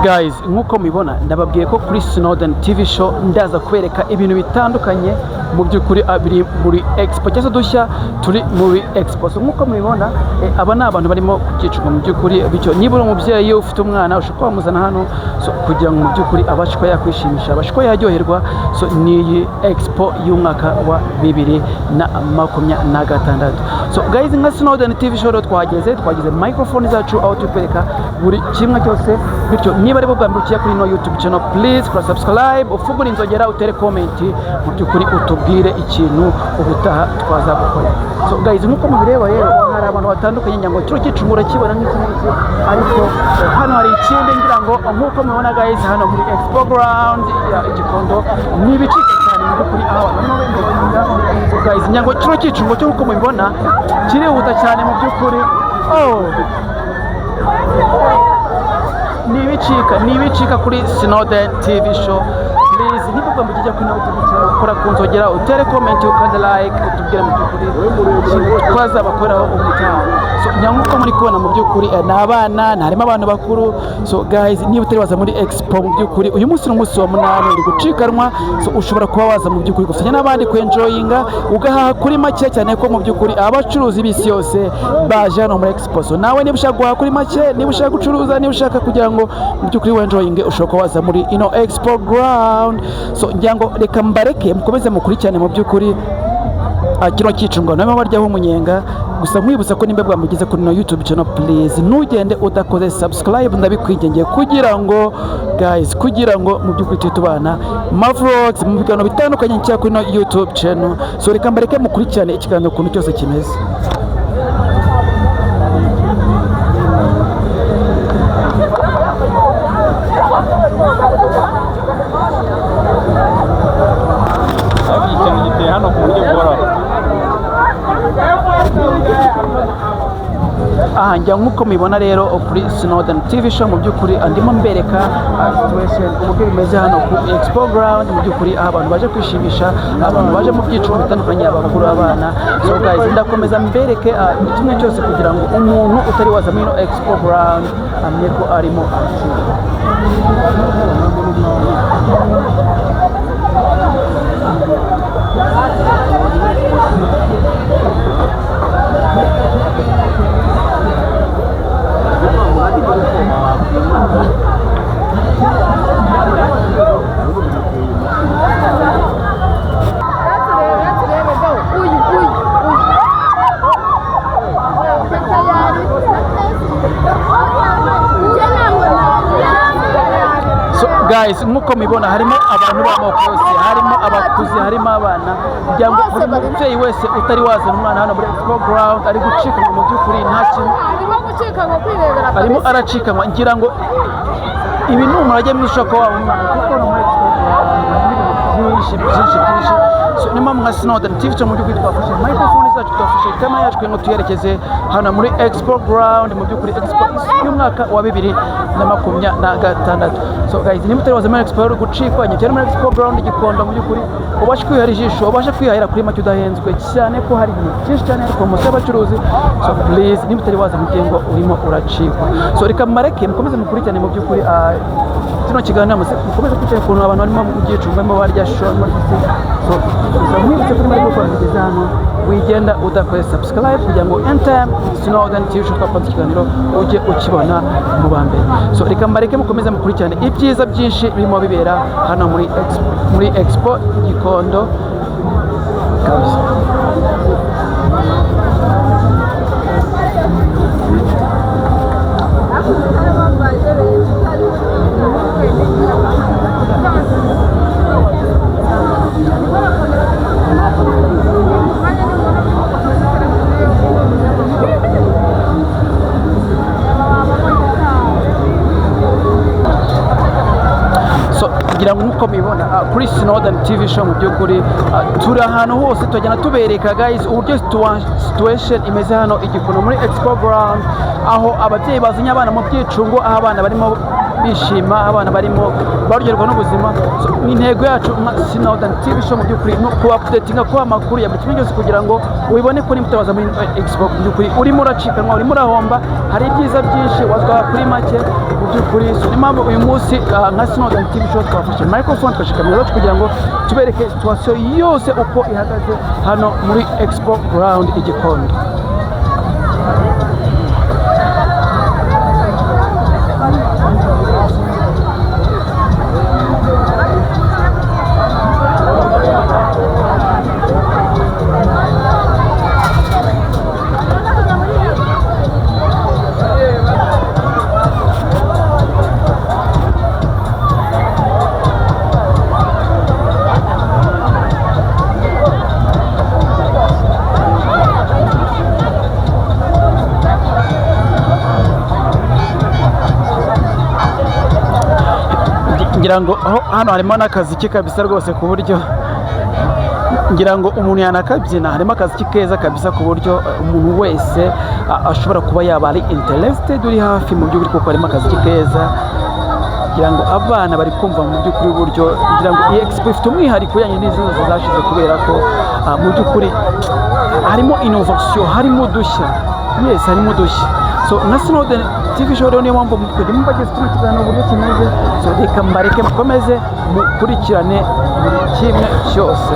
Guys, nk'uko mubibona, ndababwiye ko kuri Snowden TV Show ndaza kubereka ibintu bitandukanye mu by'ukuri biri muri expo cyangwa se dushya turi muri expo. So nk'uko mubibona, aba ni abantu barimo kubyicunga mu by'ukuri. Bityo niba uri umubyeyi ufite umwana, ushobora kuba wamuzana hano, so kugira ngo mu by'ukuri abashe kuba yakwishimisha, abashe kuba yaryoherwa. So ni iyi expo y'umwaka wa 2026. So guys, nka Snowden TV Show rero twahageze, twagize microphone zacu aho turi kwereka buri kimwe cyose. Bityo niba ari bwo bwa mbere ukiye kuri ino YouTube channel, please kora subscribe, ufungure inzogera, utere comment, mu by'ukuri utubwire ikintu ubutaha twazagukora. So guys, nk'uko mubireba rero, hari abantu batandukanye. Ngira ngo kino cyicungo urakibona nk'iki ngiki, ariko hano hari ikindi. Ngira ngo nk'uko mubibona guys, hano muri expo ground ya Gikondo ni ibicika cyane mu by'ukuri, aho abantu barimo benjoyinga. So guys, ngira ngo kino cyicungo cyo, nk'uko mubibona, kirihuta cyane mu by'ukuri. Oh, nibicika, nibicika kuri Snowden TV Show. Please, niba ugomba kujya kuri YouTube channel, ukora ku nzogera, utere comment, ukande like, utubwire mu by'ukuri ikintu twazabakoraho ubutaha. So nkuko muri kubona, mu by'ukuri ni abana, harimo abantu bakuru. So guys, niba utari waza muri expo, mu by'ukuri uyu munsi ni umunsi wa munani, uri gucikanwa. So ushobora kuba waza mu by'ukuri gufatanya n'abandi kwenjoyinga, ugahaha kuri make cyane, ko mu by'ukuri abacuruzi b'isi yose baje hano muri expo. So nawe niba ushaka guhaha kuri make, niba ushaka gucuruza, niba ushaka kugira ngo mu by'ukuri wenjoyinge, ushobora kuba waza muri ino expo ground. So ngira ngo reka mbareke mukomeze mukurikirane mu by'ukuri kino cyicungo barimo baryaho umunyenga. Gusa nkwibutsa ko nimba bwamugeze kuri ino YouTube channel, please ntugende udakoze subscribe, ndabikwingingiye, kugira ngo guys, kugira ngo mu by'ukuri tujye tubana ma vlogs, mu biganiro bitandukanye nshyira kuri ino YouTube channel. So reka mbareke mukurikirane ikiganiro ukuntu cyose kimeze. Ariko iki kintu giteye hano ku buryo buhoraho. Aha njya nk'uko mubibona rero kuri Snowden TV Show, mu by'ukuri ndimo mbereka situation uburyo bimeze hano ku expo ground, mu by'ukuri aho abantu baje kwishimisha, abantu baje mu byiciro bitandukanye, abakuru, abana. So guys, ndakomeza mbereke buri kimwe cyose kugira ngo umuntu utari waza muri ino expo ground amenye ko arimo aracika. Turebe, turebe go. Uyu, uyu, uyu. Tayari. Njye ntabwo. So guys, nk'uko mubibona, harimo abantu b'amoko yose, harimo abakuze, harimo abana. Kugira ngo buri mubyeyi wese utari wazana umwana hano muri expo ground ari gucikanwa mu by'ukuri, nta kintu Arimo gucikanwa kwirebera. Arimo aracikanwa. Ngira ngo ibi ni umurage mwiza ushobora kuba waba umwana, kuko no muri expo ground harimo ibintu byinshi, byinshi, byinshi. So niyo mpamvu nka Snowden TV Show mu by'ukuri twafashe microphone zacu, twafashe kamera yacu kugira ngo tuyerekeze hano muri expo ground, mu by'ukuri expo y'umwaka wa 2026. So guys, niba utari waza muri expo uri gucikwa cyane muri expo ground Gikondo, mu by'ukuri ubashe kwihara ijisho, ubashe kwihahira kuri make udahenzwe cyane, ko hari ibintu byinshi cyane, hari poromosiyo y'abacuruzi. So please, niba utari waza mu ngo urimo uracikwa. So reka mbareke mukomeze mukurikirane mu by'ukuri kino kiganiro, mukomeze gukurikirana ukuntu abantu barimo mu byicungo, barimo barya show, barimo barya iki. So gusa mwibutse kuri microphone zigeze hano, wigenda udakoze subscribe, kugira ngo anytime Snowden TV Show twapanze ikiganiro ujye ukibona mu ba mbere. So reka mbareke mukomeze mukurikirane ibyiza byinshi birimo bibera hano muri expo Gikondo kabisa. So kugira ngo nk'uko mubibona kuri Snowden TV Show, mu by'ukuri turi ahantu hose, tugenda tubereka guys uburyo situation imeze hano i Gikondo muri expo ground, aho ababyeyi bazanye abana mu byicungo, aho abana barimo bishima, abana barimo baryoherwa n'ubuzima. So, intego yacu nka Snowden TV Show mu by'ukuri ni uku updatinga, kuba amakuru ya buri kimwe cyose kugira ngo ubibone kuri mutabaza muri expo. Mu by'ukuri urimo uracikanwa, urimo urahomba, hari ibyiza byinshi watwara kuri make mu by'ukuri. So, niyo mpamvu uyu munsi nka Snowden TV Show twafashe microphone, twafashe kamera zacu kugira ngo tubereke situation yose uko ihagaze hano muri Expo Ground i Gikondo. Ngira ngo aho hano harimo n'akaziki kabisa rwose, ku buryo ngira ngo umuntu yanakabyina. Harimo akaziki keza kabisa, ku buryo umuntu wese ashobora kuba yaba ari interested uri hafi mu by'ukuri, kuko harimo akaziki keza. Ngira ngo abana bari kumva mu by'ukuri uburyo ngira ngo iyi expo ifite umwihariko ujyanye n'izindi zose zashize, kubera ko mu by'ukuri harimo innovation, harimo udushya. Yes, harimo udushya. So nka Snowden TV Show rero, niyo mpamvu mutwe mubageze kino kiganiro uburyo kimeze. So reka mbareke mukomeze mukurikirane buri kimwe cyose.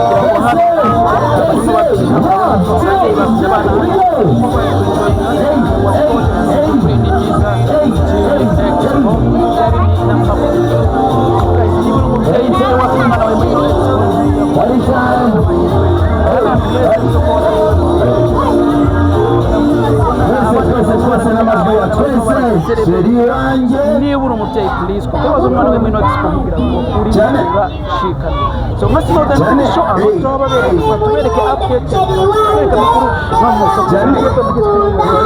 Kugira ngo hano barimo babyina, ababyeyi bafite abana kuri ni byiza. Expo ya 2020. Niba uri umubyeyi rero wafite umwana wawe muri ino expo, hari ahantu heza ho kubona Twese, twese n'amajwi ya twese, chéri wanjye. Niba uri umubyeyi, please, kuko waza umwana we muri ino expo, kugira ngo uri Cyane. uracikana. So nka Snowden Cyane. TV Show, aho turababereka, tubereke update, tubereke amakuru. Mpamvu Cyane.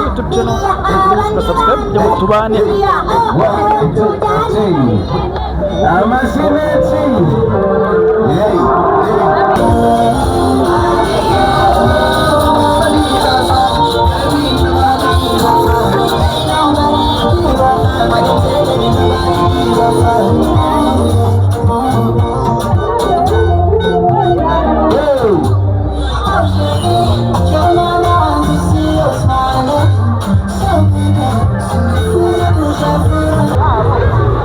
YouTube channel na subscribe kugira ngo tubane. One, two, three. Amashyi menshi. Hey, hey. Hey.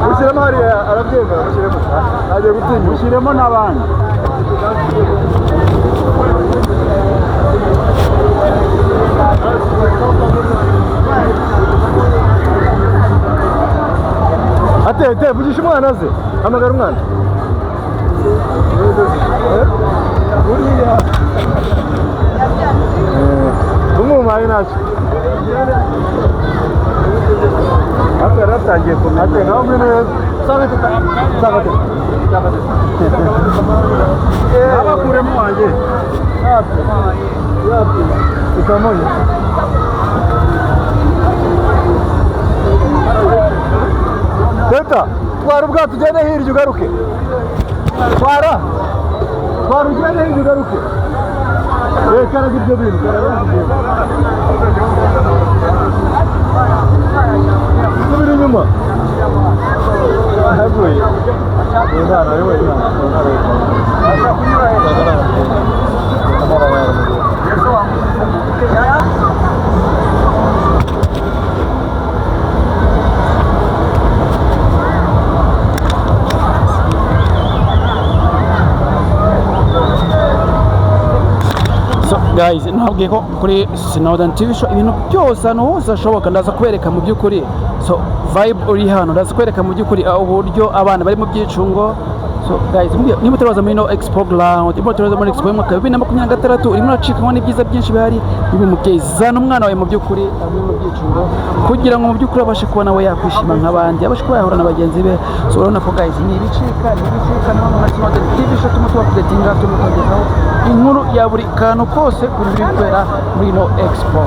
Mushyiremo hariya, arabyemera. Mushyiremo, agiye gutinya. Mushyiremo n'abandi. Ate te vugisha umwana aze, hamagara umwana. Eh? Uriya umumaye ntacyo hafi yaratangiye kumenya. Ate nawe muri neza. Saga teta, saga teta, abakuremo wanjye yapi yapi ikamoye. Teta, twara ubwato ugende hirya ugaruke. Twara, twara ugende hirya ugaruke. Karaga ibyo bintu, karaga ibyo bintu. Subira inyuma. Haguye. Intara yowe, intara yowe. So Guys, nabwiye ko kuri Snowden TV Show ibintu byose, ahantu hose hashoboka, ndaza kubereka mu by'ukuri. So vibe uri hano, ndaza kubereka mu by'ukuri uburyo abana bari mu byicungo. So guys, niba utaraza muri ino expo ground, niba utaraza muri expo y'umwaka wa 2026, urimo uracikanwa n'ibyiza byinshi bihari. Niba umubyeyi, zana umwana wawe mu by'ukuri ari mu byicungo, kugira ngo mu by'ukuri abashe kuba nawe yakwishima nk'abandi, abashe kuba yahura na bagenzi be. So urabona ko guys, ni ibicika, ni ibicika. Na none Snowden TV Show turimo tubaupdatinga, turimo tubagezaho inkuru ya buri kantu kose kuri biri kubera muri ino expo.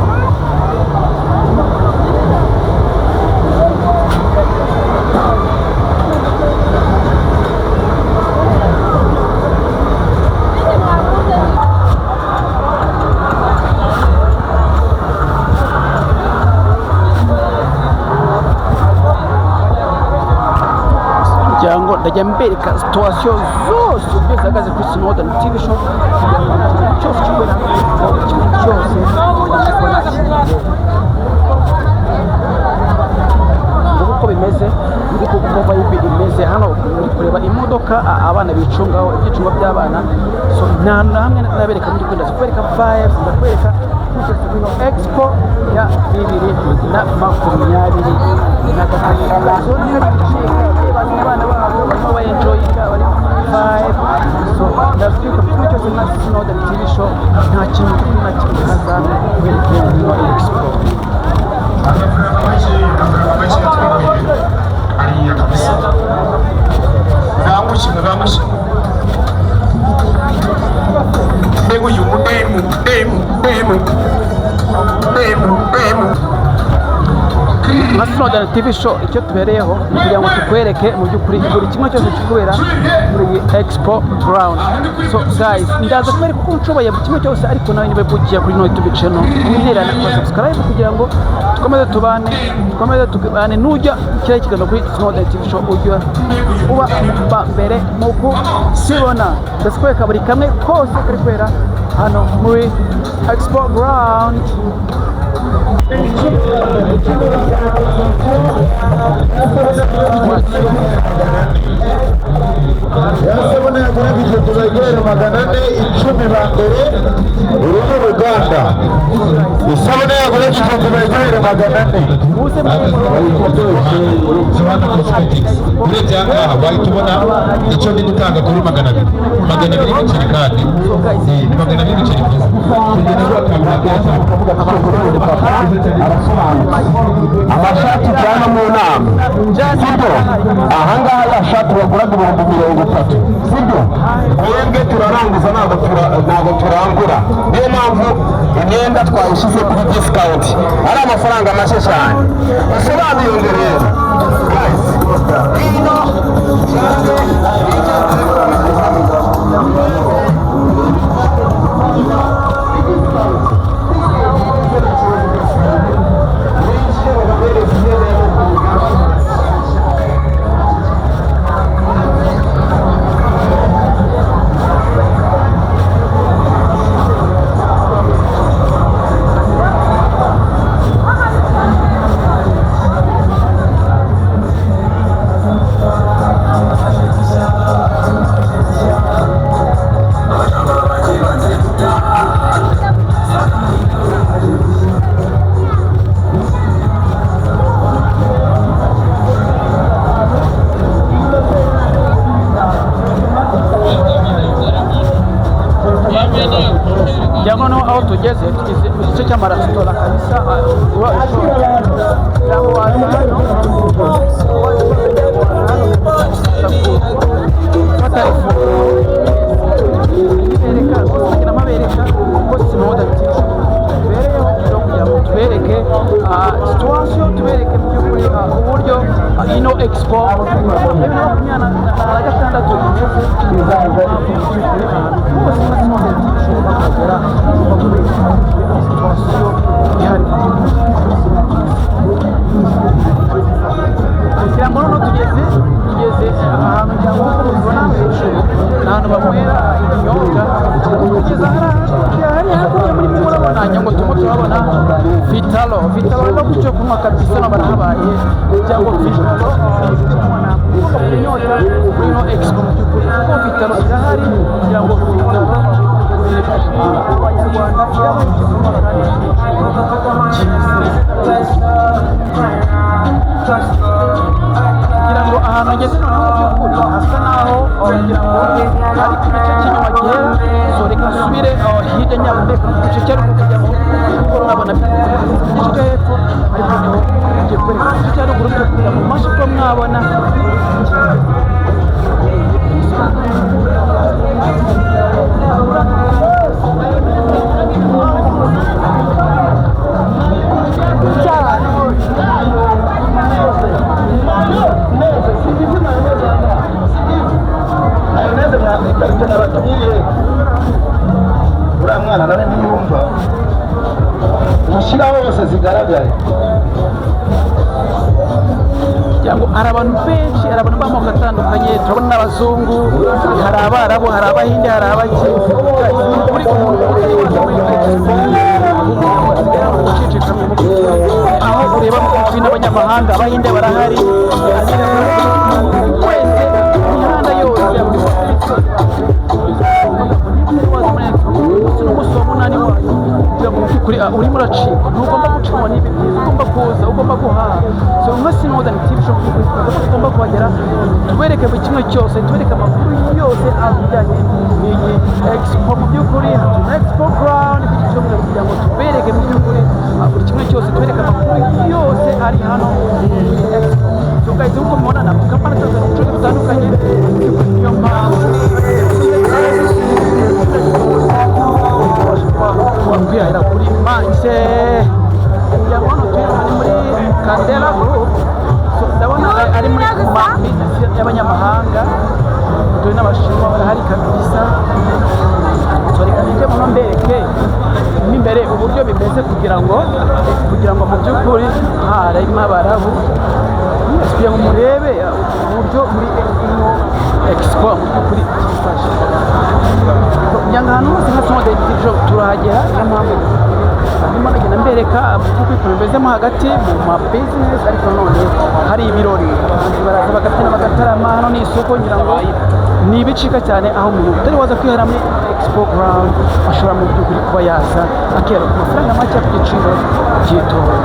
Kugira ngo ndajya mbereka situation zose uburyo zihagaze kuri Snowden TV Show, kugira ngo ikintu cyose kibera, ikintu cyose ubashe kubona nguko uko bimeze, nguko uko vibe imeze hano. Uri kureba imodoka abana bicungaho, ibyicungo by'abana. So nta hantu na hamwe nabereka muri ndaza kwereka vibes, ndakwereka ino expo ya 2026. So niba bicika, abana babo barimo baenjoyinga, bari vibe. So ndabwira kimwe cyose na Snowden TV Show, nta kintu na kimwe ntaza kubereka muri ino expo. Amafaranga make, amafaranga make yatwikiriye ariya kabisa. Bangushimwe, bangushimwe. Mbega uyu mudemu, demu, demu, demu, demu! Nka Snowden TV Show, icyo tubereyeho ni kugira ngo tukwereke mu by'ukuri buri kimwe cyose kiri kubera muri iyi expo ground. So guys, ndaza kubereka uko nshoboye buri kimwe cyose, ariko nawe niba ugiye kuri ino YouTube channel, wihererane kuba subscribe kugira ngo dukomeze tubane, dukomeze tubane. Nujya kiriya kiganiro kuri Snowden TV Show, ujya uba ba mbere mu kukibona. Ndaza kwereka buri kamwe kose kari kubera hano muri expo ground. Yasabune yaguraga igihumbi bayigurira 410 ba mbere. Uru ni uruganda. Isabune yaguraga igihumbi bayigurira 400. Muze muri Rwanda Cosmetics, urebye aha ngaha wahita ubona icyo ndi gutanga kuri 200, 200 ibiceri, kandi ni 200 ibiceri byiza kugenda Amashati ujyana mu nama, sibyo? Ahangaha ya shati baguraga 30,000, sibyo? Twebwe turaranguza, ntabwo turangura. Niyo mpamvu imyenda twayishyize kuri discount, ari amafaranga make cyane. Bisobanuye ngo rero guys, ino Ngira ngo noneho aho tugeze, tugeze mu gice cy'amaresitora kabisa. Uba ushobora, kugira ngo waza hano, gufata ifunguro, bereka kugira amabereka ko Sinode tubereyeho kugira ngo tubereke situation, tubereke mu by'ukuri uburyo ino expo 2026 imeze. Hose na Sinode ishobora kuhagera, ugomba kubereka situation ihari. Kugira ngo noneho tugeze ahantu, ngira ngo nk'uko mubibona hejuru ni ahantu banywera ibinyobwa. Tugeze hariya, hariya hakurya muri murabona, ngira ngo turimo turabona Vitalo. Vitalo no ku cyo kunywa kabisa no barahabaye. Kugira ngo Vitalo inyota muri ino expo mu by'ukuri, kuko Vitalo irahari. Kugira ngo Vitalo by'ukuri abanyarwanda kugira ngo ahantu ageze noneho mu by'ukuri hasa naho wagira ngo ari ku gice cy'inyuma gihera. So reka nsubire hirya nyabuneka ku gice cya ruguru kugira ngo kuko mwabona igice cyo hepfo, ariko noneho ngiye kwereka igice cya ruguru kugira ngo mubashe kuba mwabona. Uriya mwana nawe ntiyumva, mushyiraho hose zigaragare. Kugira ngo hari abantu benshi, hari abantu b'amoko atandukanye. Turabona n'abazungu, hari abarabu, hari abahinde, hari abaki. Buri umuntu utari waza muri expo ucicika aho ureba mu by'ukuri n'abanyamahanga, abahinde barahari wese, imihanda yose. Umunsi n'umunsi wa munani wayo kugira ngo mu by'ukuri urimo uracikwa, ntugomba gucikwa n'ibi byiza, ugomba kuza, ugomba guhaha. So nka Snowden TV Show, tugomba kuhagera tubereke buri kimwe cyose, tubereke amakuru yose ajyanye n'iyi expo. Mu by'ukuri tuna expo ground ku cyumweru kugira ngo tubereke mu by'ukuri buri kimwe cyose, tubereke amakuru yose ari hano muri expo. So guys, nk'uko mubona ni amakampani atandukanye, ubucuruzi butandukanye. Niyo mpamvu wakwihahira kuri make. Kugira ngo hano turi ni muri Candela Group. So, ndabona ari muri ma business y'abanyamahanga, dore n'abashinwa barahari kabisa. So reka ninjye muno mbereke mo imbere uburyo bimeze kugira ngo mu by'ukuri harimo abarabu, kugira ngo murebe uburyo muri ino expo mu by'ukuri byifashe, kugira ngo ahantu hose nka Snowden TV Show turahagera. Niyo mpamvu ndimo ndagenda mbereka mu by'ukuri ukuntu bimeze mo hagati mu ma business, ariko nanone hari ibirori, abahanzi baraza bagabyina, bagatarama. Hano ni isoko, ngira ngo ni ibicika cyane, aho umuntu utari waza kwihera muri expo ground ashobora mu by'ukuri kuba yaza akihera ku mafaranga make ku giciro cy'itora.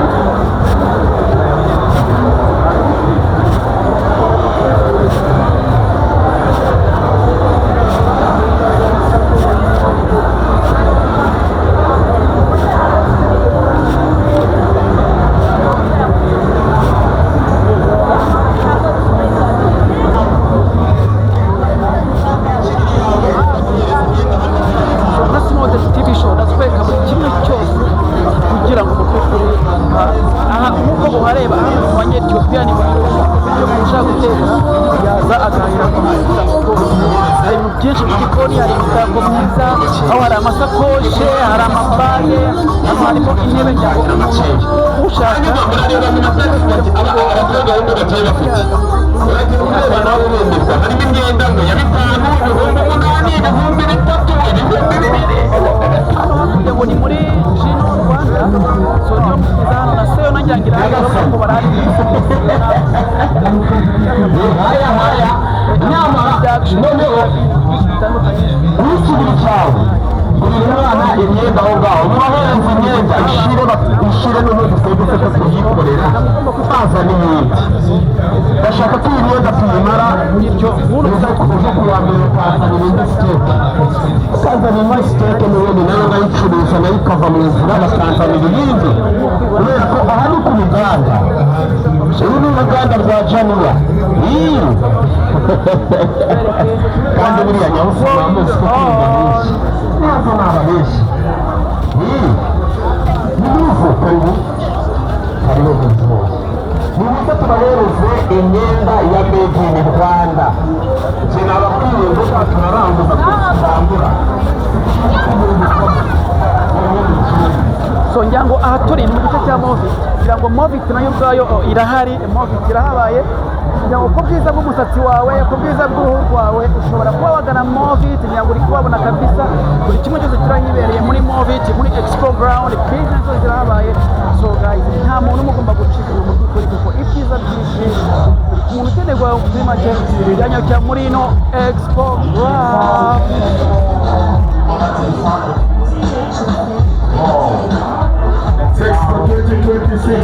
Na Snowden TV Show ndazikwereka buri kimwe cyose kugira ngo mu by'ukuri aha nk'uko uhareba hano mu Banyetiyopiya ni mu ushaka guteka yaza agahahira ku hari ibintu byinshi mu gikoni, hari imitako myiza, aho hari amasakoshi, hari amabage, hano harimo intebe, ngira ngo umuntu ushaka Abaturage gahunda bagiye bafite, ureba nawe urumirwa, harimo imyenda ngo ya 5, 8000, 3000, 2000. Hano hakurya ngo ni muri Jino Rwanda. So niyo mugeze hano na seyo nangira ngira hano ko barahari. Haya haya, nyamara noneho bitandukanye. Wisubira cyawe, gurira umwana imyenda aho ngaho, mubahereza imyenda ishire, ishire n'ubundi twebwe ko tuyikorera bazana iyindi. Ndashaka ko iyi myenda tuyimara Bityo uza ku wa mbere ukazana indi stock, ukazana indi stock n'ubundi nayo bayicuruza, nayo ikava mu nzira, bakanzanira iyindi, kubera ko aha ni ku ruganda. Uru ni uruganda rwa Janiya. Ii. Kandi buriya Nyabusa muzi ko turi benshi, ntabwo ni ababenshi. Ii. Ni muze, karibu karibu muze, nimuze tubahereze imyenda ya made in Rwanda. Njye nababwiye ngo turaranguza, turangura. So ngira ngo aha turi ni mu gice cya Movit, ngira ngo Movit nayo ubwayo irahari, Movit irahabaye. Kugira ngo ku bwiza bw'umusatsi wawe, ku bwiza bw'uruhu rwawe, ushobora kuba wagana Movit. Ngira ngo uri kubabona kabisa, buri kimwe cyose kirahibereye muri Movit, muri expo ground, business zose zirahabaye. So guys, nta muntu umwe ugomba gucika mu by'ukuri, kuko ibyiza byinshi umuntu ukeneye kuri make byanyarukira muri ino expo ground. Six for 2026.